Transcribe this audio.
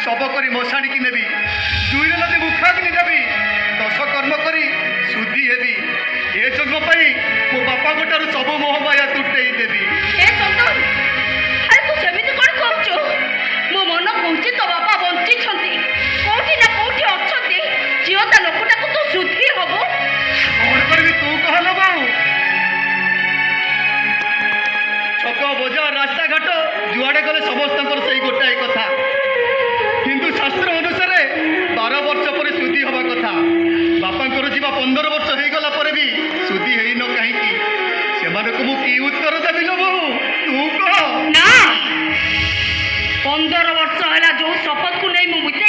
ଶବ କରି ମଶାଣିକି ନେବି, ଜୁଇରେ ନଦୀ ମୁଖାଗ୍ନି ଦେବି, ଦଶ କର୍ମ କରି ଶୁଦ୍ଧି ହେବି। ଏ ଜନ୍ମ ପାଇଁ ମୋ ବାପାଙ୍କ ଠାରୁ ସବୁ ମୋହମାୟା ତୁଟେଇ ଦେବି। ଏ ଚନ୍ଦନ, ଆରେ ତୁ ସେମିତି କଣ କହୁଛୁ? ମୋ ମନ କହୁଛି ତୋ ବାପା ବଞ୍ଚିଛନ୍ତି, କୋଉଠି ନା କୋଉଠି ଅଛନ୍ତି। ଜିଅନ୍ତା ଲୋକଟାକୁ ତୁ ଶୁଦ୍ଧି ହବୁ? କଣ କରିବି ତୁ କହଲୋ ବୋଉ? ଛକ, ବଜାର, ରାସ୍ତାଘାଟ ଯୁଆଡ଼େ ଗଲେ ସମସ୍ତଙ୍କର ସେଇ ଗୋଟାଏ କଥା। ହିନ୍ଦୁ ଶାସ୍ତ୍ର ଅନୁସାରେ 12 ବର୍ଷ ପରେ ଶୁଦ୍ଧି ହବା କଥା। ବାପାଙ୍କର ଯିବା 15 ବର୍ଷ ହେଇଗଲା ପରେ ବି ଶୁଦ୍ଧି ହେଇନ କାହିଁକି? ସେମାନଙ୍କୁ ମୁଁ କି ଉତ୍ତର ଦେବି ଲୋ ବୋଉ, ତୁ କହ। ନା, 15 ବର୍ଷ ହେଲା ଯୋଉ ଶପଥକୁ ନେଇ ମୁଁ ବିତେଇ